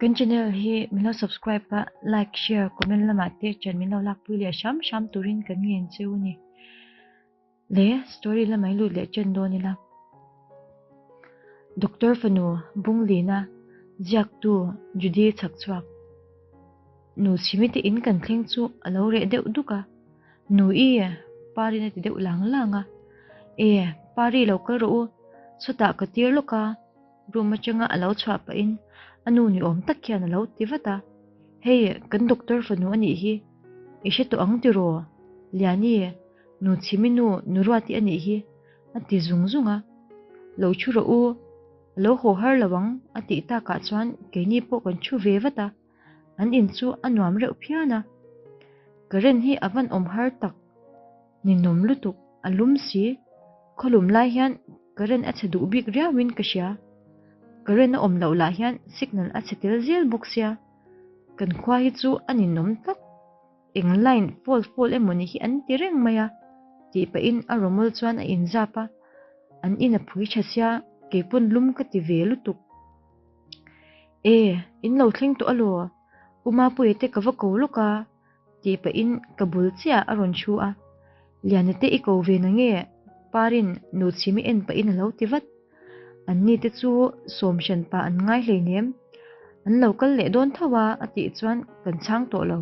Kan channel hi min lo subscribe a, like, share, comment lamah te ṭan min lo lakpui leh hram hram turin kan ngen cheu a ni. Le story lamah i lut leh ṭan dawn ila. Doctor fanu Bunglina ziaktu Judy chhak chhuak. Nu chhimite in kan thleng chu a lo reh deuh duk a. Nu i, Parin a ti deuh lang lang a. E, Pari lo kal rawh u, chawtah ka tir lawk a. Room atanga a lo chhuah pahin a nu ni awm tak hian a lo ti vat a, Hei, kan doctor fanu a nih hi, i hre tawh ang tiraw? Liani, nu chhimi nu, nu Ruati a nih hi, a ti zung zung a. Lo thu rawh u, a lo haw har lo ang, a tih takah chuan keini pawh kan thu ve vat a, an in chu a nuam reuh phian a. Current hi a van awm har tak, ninawm lutuk, a lum si, khawlum lai hian Current a chhe duh bik riauin ka hria. Current a awm loh lah hian signal a chhe tel zel bawk sia. Kan khua hi chu a ninawm tlat. Eng line fault fault emaw ni hi an ti reng mai a, tih pahin a rawmawl chuan a inzap a. An in a phui tha sia, keipawn lum ka ti ve lutuk. E, in lo thleng tawh alaw? U Mapuia te ka va ko lawk a. Tih pahin ka bul chiah a rawn thu a, Liana te i ko ve na nge? Parin nu chhimi en pahin a lo ti vat. An ni te chu sawm hran pa an ngai hleinem, an lo kal leh dawn tho a a tih chuan kan chhang tawh lo.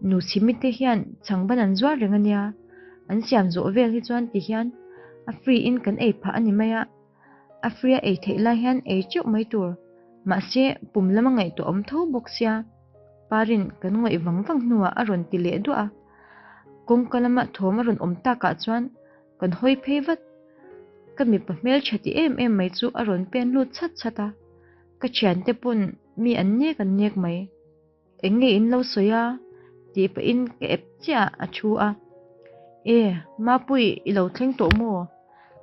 Nu chhimi te hian chhangban an zuar reng a nia, an siam zawh vel hi chuan ti hian a free in kan ei phah a ni mai a. A free a ei theih lai hian ei teuh mai tur, mahse pum lama ngaihtuah awm tho bawk sia, Parin kan ngawih vang vang hnuah a rawn ti leh duah a. Kawngka lama thawm a rawn awm takah chuan kan hawi phei vat. Ka mipa hmeltha ti em em mai chu a rawn pen lut chhat chhat a, ka thiante pawn mi an nek an nek mai. Eng nge in lo sawi a? tih pahin ka ep chiah a thu a. E, Mapui i lo thleng tawh maw?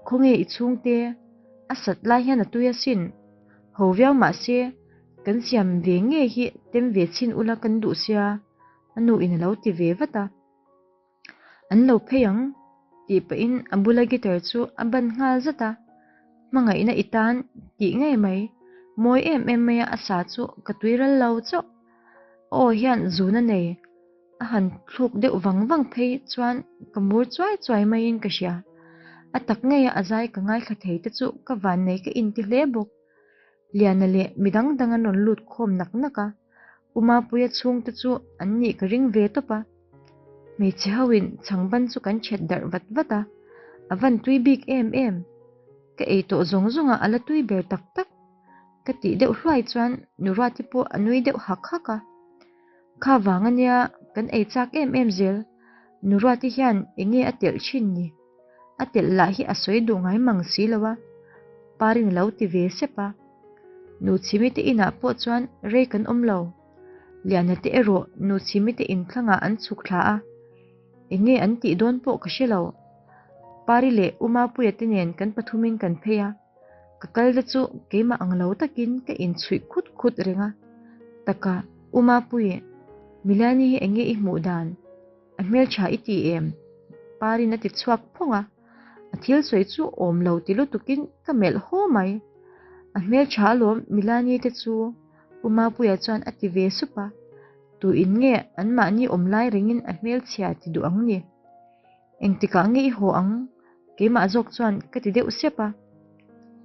Khawnge i chhungte? A sat lai hian a tui asin. Ho viau mahse, kan siam ve ngei hi tem ve chhin ula kan duh sia, a nu in a lo ti ve vat a. An lo phei ang, tih pahin a bula guitar chu a ban nghal zat a, Hmangaihna i tan tih ngei mai, mawi em em maia a sa chu ka tui ral lo chauh. A aw hian zun a nei, a han thluk deuh vang vang phei chuan ka mur chuai chuai maiin ka hria. A tak ngeia a zai ka ngaithla thei te chu ka vannei ka inti hle bawk. Liana leh midang dang an rawn lut khawm nak nak a. U Mapuia chhungte chu an nih ka ring ve tawp a. Hmeichhe hoin chhangban chu kan chhet darh vat vat a, a van tui bik em em. Ka ei tawh zawng zawng a, a la tui ber tak tak. Ka tih deuh hluai chuan nu Ruati pawh a nui deuh hak hak a. Kha vang ania kan ei chak em em zel, nu Ruati hian eng nge a telh thin ni? A telh lah hi a sawi duh ngai mang si lo a, Parin a lo ti ve sep a. Nu Chhimi te inah pawh chuan rei kan awm lo. Liana te erawh Nu Chhimi te inthlangah an chhuk thla a, eng nge an tih dawn pawh ka hre lo. Pari leh U Mapuia te nen kan pathumin kan phei a, ka kal te chu keimah ang lo takin ka inchhuih khut khut reng a. Taka, U Mapui, Milani hi eng nge i hmuh dan? A hmeltha i ti em? Parin a ti chhuak phawng a, a thil sawi chu awm lo ti lutukin ka melh haw mai. A hmeltha alawm Milani te chu U Mapuia chuan a ti ve sup a, tu in nge anmahni awm lai rengin a hmelchhia ti duh ang ni? Engtikah nge i haw ang? Keimah zawk chuan ka ti deuh sep a.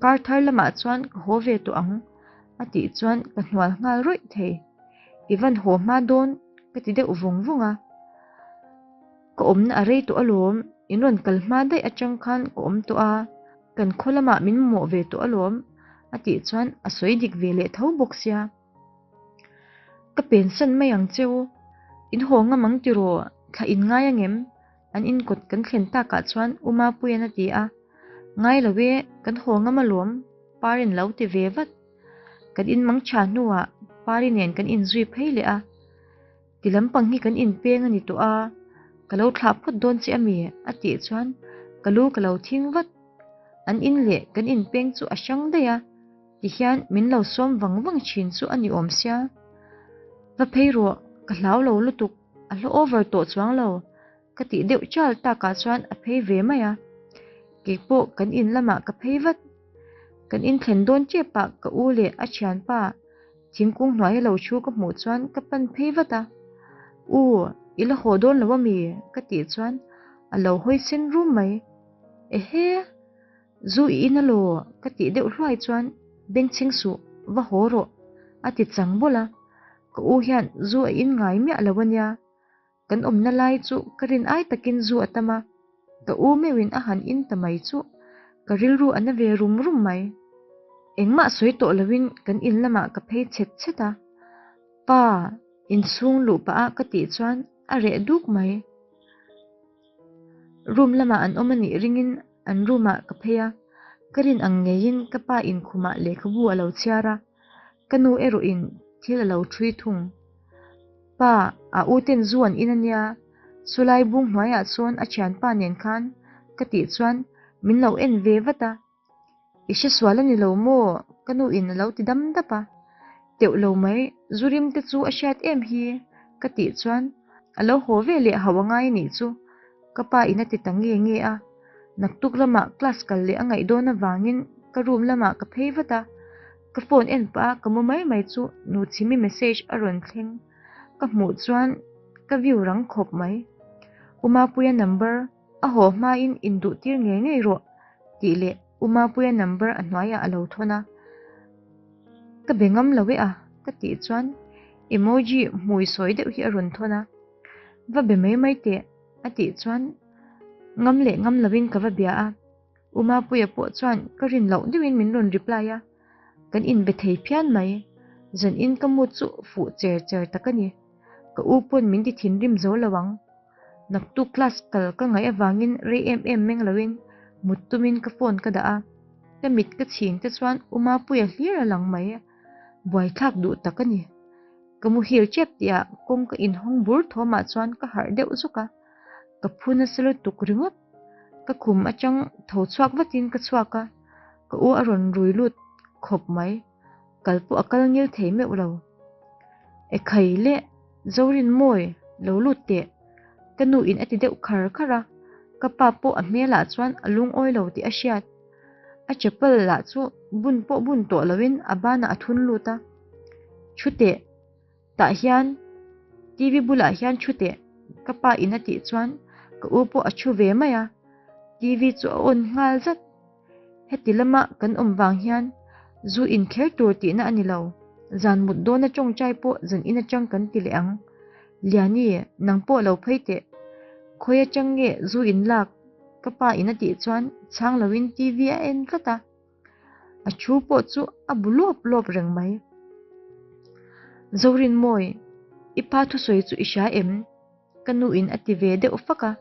Kar thar lamah chuan ka haw ve tawh ang a tih chuan ka hnual nghal rawih thei. I van haw hma dawn ka ti deuh vawng vawng a. Ka awmna a rei tawh alawm, in rawn kal hma daih atang khan ka awm tawh a, kan khaw lamah min mamawh ve tawh alawm a tih chuan a sawi dik ve leh tho bawk sia. Ka pensan mai ang cheu, in haw ngam ang tiraw, thla in ngai angem? An inkawt kan thlen takah chuan U Mapuia'n a ti a, Ngai lo e, kan haw ngam alawm, Parin lo ti ve vat. Kan inmang tha hnuah Pari nen kan inzui phei leh a, Ti lampang hi kan inpeng a ni tawh a, ka lo thlah phawt dawn che ami? a tih chuan ka lu ka lo thing vat. An in leh kan inpeng chu a hrang daih a, tihian min lo sawm vang vang thin chu a ni awm sia. Va phei rawh, ka hlau lo lutuk, a hla over tawh chuang lo, Ka tih deuh chal takah chuan a phei ve mai a, keipawh kan in lamah ka phei vat. Kan in thlen dawn tepah ka u leh a thianpa Thingkung hnuaia lo thu ka hmuh chuan ka pan phei vat a, U, i la haw dawn lo ami? ka tih chuan a lo hawi sen rum mai. Ehe! Zu i in alaw? ka tih deuh hluai chuan Bengchheng suh, va haw rawh, a ti chang bawlh a, ka u hian zu a in ngai miah lo ania. Kan awmna lai chu ka rin ai takin zu a tam a, ka u meuhin a han in ta mai chu ka rilru a na ve rum rum mai. Engmah sawi tawh loin kan in lamah ka phei chhet chhet a, Pa, inchhung luh pah a ka tih chuan a reh duk mai. Room lamah an awm a nih ringin an room ah ka phei a, ka rin ang ngeiin ka pa in khumah lehkhabu a lo chhiar a, ka nu erawh in thil a lo ṭhui thung. Pa, a u ten zu an in a nia, chulai bung hnuaiah chuan a ṭhianpa nen khan ka tih chuan min lo en ve vat a. I hre sual a ni lo maw? Ka nu in a lo ti dam dap a. Teuh lo mai, zu rim te chu a hriat em hi? Ka tih chuan a lo haw ve leh hauh a ngai a nih chu. Ka pa in a ti ta nge nge a. Naktuk lamah class kal leh a ngaih dawn avangin ka room lamah ka phei vat a. Ka phone en pah a ka mu mai mai chu nu chhimi message a rawn thleng. Ka hmuh chuan ka view rang khawp mai. U Mapuia number A haw hmain induh tir ngei ngei rawh tih leh U Mapuia number a hnuaiah a lo thawn a. Ka be ngam lo e a ka tih chuan emoji hmui sawi deuh hi a rawn thawn a. Va be mai mai teh a tih chuan ngam leh ngam loin ka va bia a. U Mapuia pawh chuan ka rin loh deuhin min rawn reply a, kan inbe thei phian mai. Zanin ka mood chu fuh cher cher tak a ni. Ka u pawn min ti thinrim zo lo ang. Naktuk class kal ka ngaih avangin rei em em meng loin mut tumin ka phone ka dah a, ka mit ka chhing te chuan U Mapuia hlir a lang mai. Buaithlak duh tak a ni. Ka muhil tep tihah kawng ka inhawng bur thawmah chuan ka harh deuh zuk a, ka phu nasa lutuk ringawt. Ka khum atang tho chhuak vatin ka chhuak a, ka u a rawn rui lut khawp mai. Kal pawh a kal ngil thei meuh lo. Ekhai leh Zorinmawi lo lut teh, ka nu in a ti deuh khar khar a, ka pa pawh a hmelah chuan a lungawi lo tih a hriat. A chapal lah chu bun pawh bun tawh loin a banah a thun lut a. Thu teh, tah hian TV bulah hian thu teh, ka pa in a tih chuan ka u pawh a thu ve mai a, TV chu a on nghal zat. Heti lama kan awm vang hian zu inkher tur tihna a ni lo. Zan mut dawna tawngtai pawh zan in atang kan ti leh ang. Liani, nang pawh lo phei teh. Khawi atang nge zu in lak? Ka pa in a tih chuan chhang loin TV a en tlat a. A thu pawh chu a bu lawp lawp reng mai. Zorinmawi, i pa thusawi chu i hria em? Ka nu in a ti ve deuh fak a,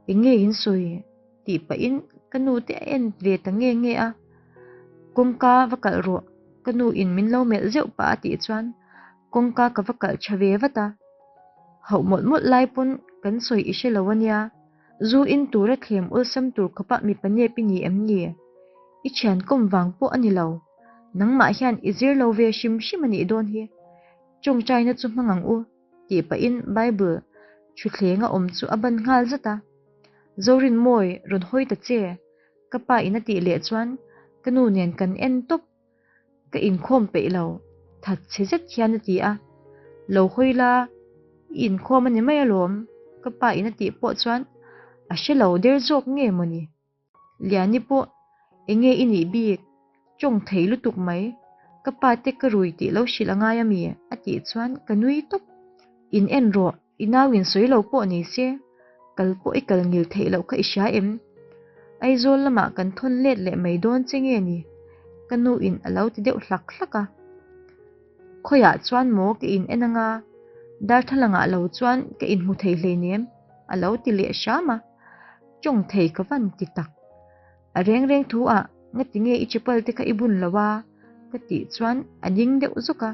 Eng nge in sawi? tih pahin ka nu te a en ve ta nge nge a, Kawngka va kalh rawh, ka nu in min lo melh zeuh pah a tih chuan kawngka ka va kalh tha ve vat a, Hauh mawlh mawlh lai pawn kan sawi i hre lo a nia, zu in tura thlem awlsam tur khawpah mipa nep i ni em ni? I thian kawm vang pawh a ni lo, nangmah hian i zir lo ve hrim hrim a nih dawn hi, tawngtaina chu hmang ang u. Tih pahin Bible thuthlenga awm chu a ban nghal zat a. Zorinmawi rawn hawi ta che, ka pa in a tih leh chuan ka nu nen kan en tawp. Ka inkhawm peih lo, that chhe zet hian a ti a. Lo hawi la, i inkhawm a ni mai alawm, ka pa in a tih pawh chuan a hre lo der zawk nge mawni. Liani pawh enge i nih bik? Tawng thei lutuk mai. Ka pa te ka rui tih lo hrilh a ngai ami? A tih chuan ka nui tawp. In en rawh, i nau in sawi lo pawh ni se, kal pawh i kal ngil theih loh kha i hria em? Aizawl lamah kan thawn let leh mai dawn che nge ni? Ka nu in a lo ti deuh hlak hlak a. Khawiah chuan maw ka in en anga, darthlalangah lo chuan ka inhmu thei hleinem? A lo ti leh hram a. Tawng thei ka van ti tak. A reng reng thu ah ngati nge i chapal te kha i bun lo a? Ka tih chuan a ding deuh zawk a.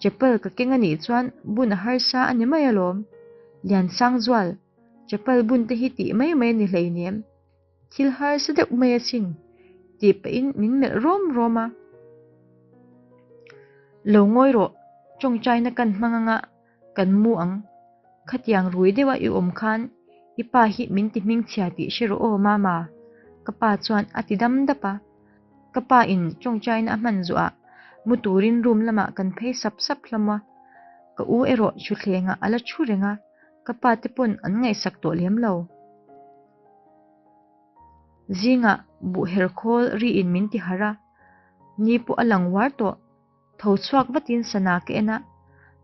Chapal ka keng a nih chuan bun a harsa a ni mai alawm. Liansangzual, chapal bun te hi tih mai mai a ni hleinem. Thil harsa deuh mai asin, tih pahin min melh rawm rawm a. Lo ngawi rawh, tawngtaina kan hmang anga kan mu ang. Khatiang rui deuha i awm khan i pa hi min ti hmingchhia tih hre rawh aw Mama, ka pa chuan a ti dam dap a. Ka pa in tawngtaina a hman zuah. Mu turin room lamah kan phei sap sap hlawm a, ka u erawh thutthlengah a la thu reng a, ka pa te pawn an ngaihsak tawh lem lo. Zingah buh her khawl riin min ti harh a, ni pawh a lang uar tawh. Tho chhuak vatin sana ka en a,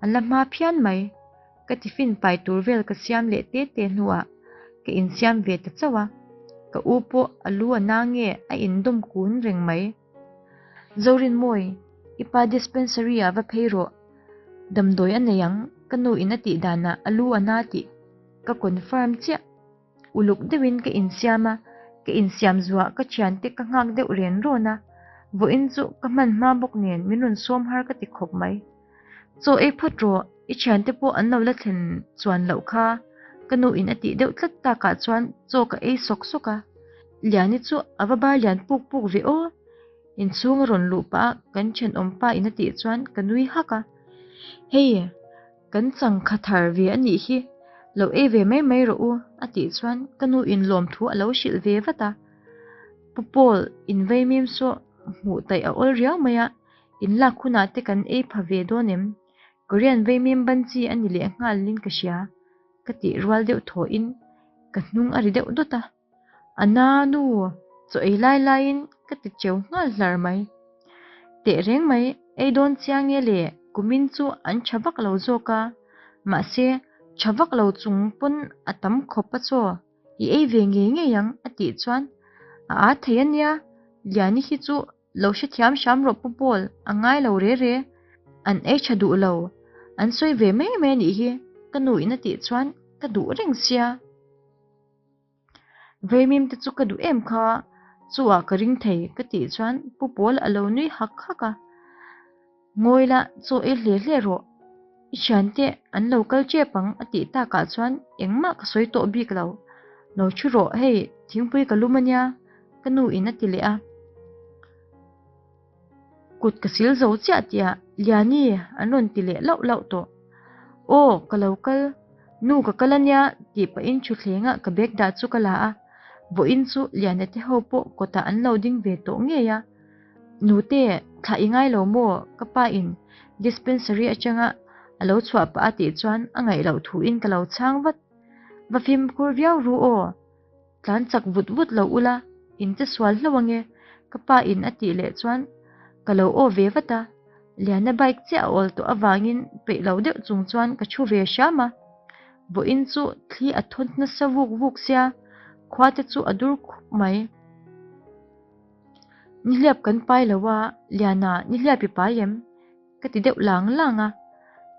an la hma phian mai. Ka tiffin pai tur vel ka siam leh te te hnuah ka insiam ve ta chauh a, ka u pawh a lu a na nge a indawm kun reng mai. Zorinmawi, i pa dispensary ah va phei rawh. Damdawi a nei ang, ka nu in a tih danah a lu a na tih ka confirm chiah. Uluk deuhin ka insiam a, ka insiam zuah ka thiante ka nghak deuh ren rawn a, vawiin chu ka hman hma bawk nen min rawn sawm har ka ti khawp mai. Chaw ei phawt rawh, i thiante pawh an lo la thlen chuan loh kha, ka nu in a tih deuh tlat takah chuan chaw ka ei sawk sawk a, Liani chu a va bar lian puk puk ve aw, inchhung a rawn luh pah a kan thenawm pa in a tih chuan ka nui hak a, Hei. Kan changkha thar ve a nih hi, lo ei ve mai mai rawh u, a tih chuan ka nu in lawmthu a lo hrilh ve vat a. Pu Paul, in vaimim saw hmuh taih a awl riau mai a, in lak hunah te kan ei pha ve dawn em? Korean vaimim ban chi a ni leh nghal in ka hria, ka tih rual deuh thawhin ka hnung a ri deuh dawt a. A na nu, chaw ei lai laiin ka ti cheu nghal hlar mai. Teh reng mai, ei dawn chiang e le, kumin chu an tha vak lo zawk a, mahse tha vak lo chung pawn a tam khawp a chaw, i ei ve ngei ngei ang a tih chuan a aa thei a nia, Liani hi chu Lo hrethiam hram rawh Pu Paul, a ngai lo re re. An ei tha duh lo. An sawi ve mai mai a nih hi, ka nu in a tih chuan ka duh reng sia. Vaimim te chu ka duh em kha, chu ah ka ring thei ka tih chuan Pu Paul a lo nui hak hak a. Ngawi la, chaw ei hle hle rawh. I thiante an lo kal tep ang a tih takah chuan engmah ka sawi tawh bik lo. Lo thu rawh hei, thingpui ka lum ania, ka nu in a ti leh a. Kut ka sil zo chiah tihah Liani an rawn ti leh lauh lauh tawh. Aw, ka lo kal. Nu ka kal ania tih pahin thutthlengah ka bag dah chu ka la a. Vawiin chu Liana te ho pawh kawtah an lo ding ve tawh ngei a. Nute, thlah i ngai lo maw? Ka pa in dispensary atanga a lo chhuah pah a tih chuan a ngaih loh thu in ka lo chhang vat. Va fimkhur viau ru aw, tlan chak vut vut lo ula, in che sual hlauh ange ka pa in a tih leh chuan ka lo aw ve vat a, Liana bike chiah a awl tawh avangin peih lo deuh chung chuan ka thu ve hram a. Vawiin chu thli a thawn nasa vuk vuk sia, khua te chu a dur khup mai. Nihliap kan pai lo a, Liana nihliap i pai em? Ka ti deuh lang lang a,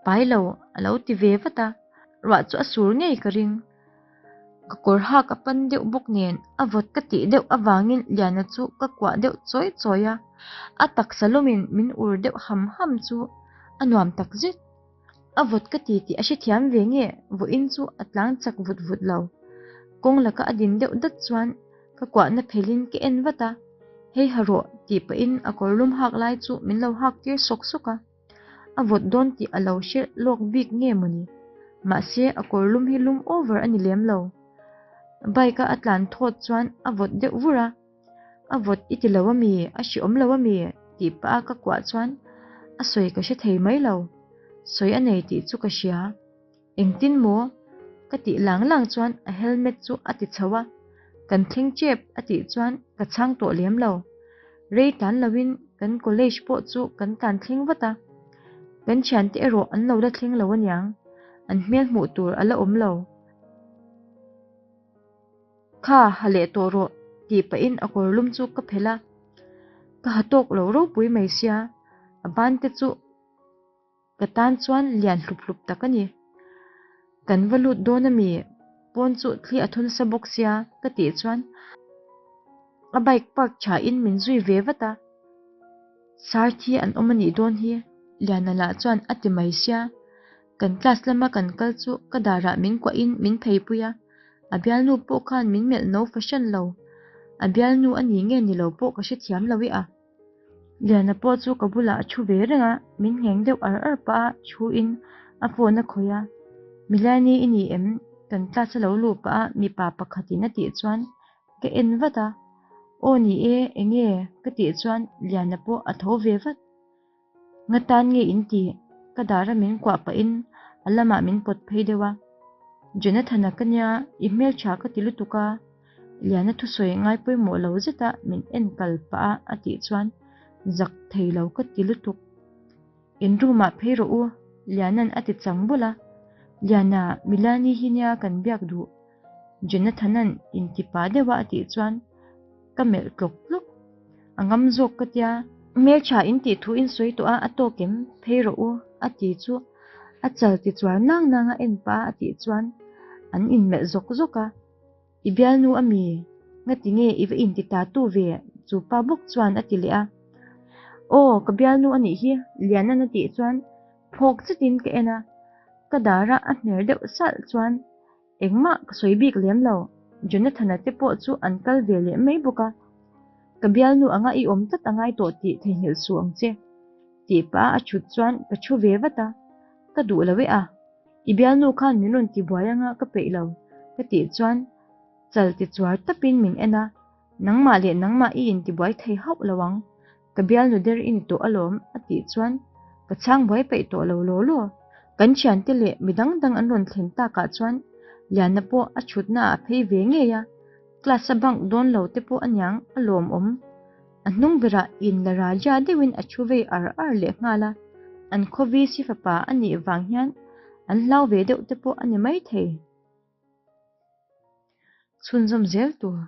pai lo a lo ti ve vat a, ruah chu a sur ngei ka ring. Ka kawr hak a pan deuh bawk nen a vawt ka tih deuh avangin Liana chu ka kuah deuh chawi chawi a, a taksa lawmin min ur deuh ham ham chu a nuam tak zet. A vawt ka ti tih a hrethiam ve nge vawiin chu a tlang chak vut vut lo. Kawng laka a din deuh dat chuan ka kuahna phelin ka en vat a, Hei ha rawh tih pahin a kawr lum hak lai chu min lo hak tir sawk sawk a. A vawt dawn tih a lo hre lawk bik nge mawni? Mahse a kawr lum hi lum over a ni lem lo. Bike a a tlan thawt chuan a vawt deuh vur a. A vawt i ti lo a mi? A hreawm lo a mi? tih pah a ka kuah chuan a sawi ka hre thei mai lo. Sawi a nei tih chu ka hria. Engtin maw? Ka tih lang lang chuan a helmet chu a ti chho a. Kan thleng tep a tih chuan ka chhang tawh lem lo. Rei tlan loin kan college pawh chu kan tlan thleng vat a. Kan thiante erawh an lo la thleng lo aniang. An hmel hmuh tur a la awm lo. Kha, ha leh tawh rawh, tih pahin a kawr lum chu ka phelh a. Ka ha tawk lo ropui mai sia, a ban te chu ka tan chuan lian hlup hlup tak a ni. Kan va lut dawn a mi, pawn chu thli a thun sa bawk sia ka tih chuan a bike park tha in min zui ve vat a. Sar thi an awm a nih dawn hi, Liana lah chuan a ti mai sia. Kan class lama kan kal chu ka darah min kuahin min pheipui a, a bialnu pawh khan min melh no fahran lo. A bialnu a ni nge ni lo pawh ka hrethiam lo i a. Liana pawh chu ka bulah a thu ve reng a, min ngheng deuh ar ar pah a thuin a phone a khawih a. Milani i ni em? Kan class a lo luh pah a mipa pakhatin a tih chuan ka en vat a. Aw ni e, enge? Ka tih chuan Liana pawh a tho ve vat. Nga tan nge in tih? Ka dara min kuah pahin a lamah min pawt phei deuh a. Jonathan-a ka nia, i hmeltha ka ti lutuk a, Liana thusawi ngai pawimawh lo zeta min en kal pah a a tih chuan zak thei lo ka ti lutuk. In room ah phei rawh u, Liana'n a ti chang bawlh a. Liana, Milani hi nia kan biak duh. Jonathan-a'n inti pah deuh a a tih chuan ka melh tlawk tlawk. A ngam zawk ka tia. Hmeltha in tih thu in sawi tawh a, a tawk em? Phei rawh u, a ti chu a chal ti chuar nang nang a en pah a a tih chuan an inmelh zawk zawk a. I bialnu a mi? Ngati nge i va inti ta tu ve? Chu pa bawk chuan a ti leh a. Aw, ka bialnu a nih hi, Liana'n a tih chuan phawk zetin ka en a. Ka dara a hmer deuh salh chuan engmah ka sawi bik lem lo. Jonathan-a te pawh chu an kal ve leh mai bawk a. Ka bialnu anga i awm tlat a ngai tawh tih theihnghilh suh ang che, tih pah a chhut chuan ka thu ve vat a. Ka duh lo e a. I bialnu khan min rawn ti buai anga ka peih lo, ka tih chuan chal ti chuar tapin min en a, nangmah leh nangmah i intibuai thei hauh lo ang, ka bialnu der i ni tawh alawm a tih chuan ka chhang buai peih tawh lo law law. Kan thiante leh mi dang dang an rawn thlen takah chuan Liana pawh a thutnaah a phei ve ngei a, class a bunk dawn lo te pawh aniang a lawmawm. A hnung berah in la raja deuhin a thu vei ar ar leh nghal a, an khaw VC fapa a nih vang hian an hlau ve deuh te pawh a ni maithei. Chhunzawm zel tur.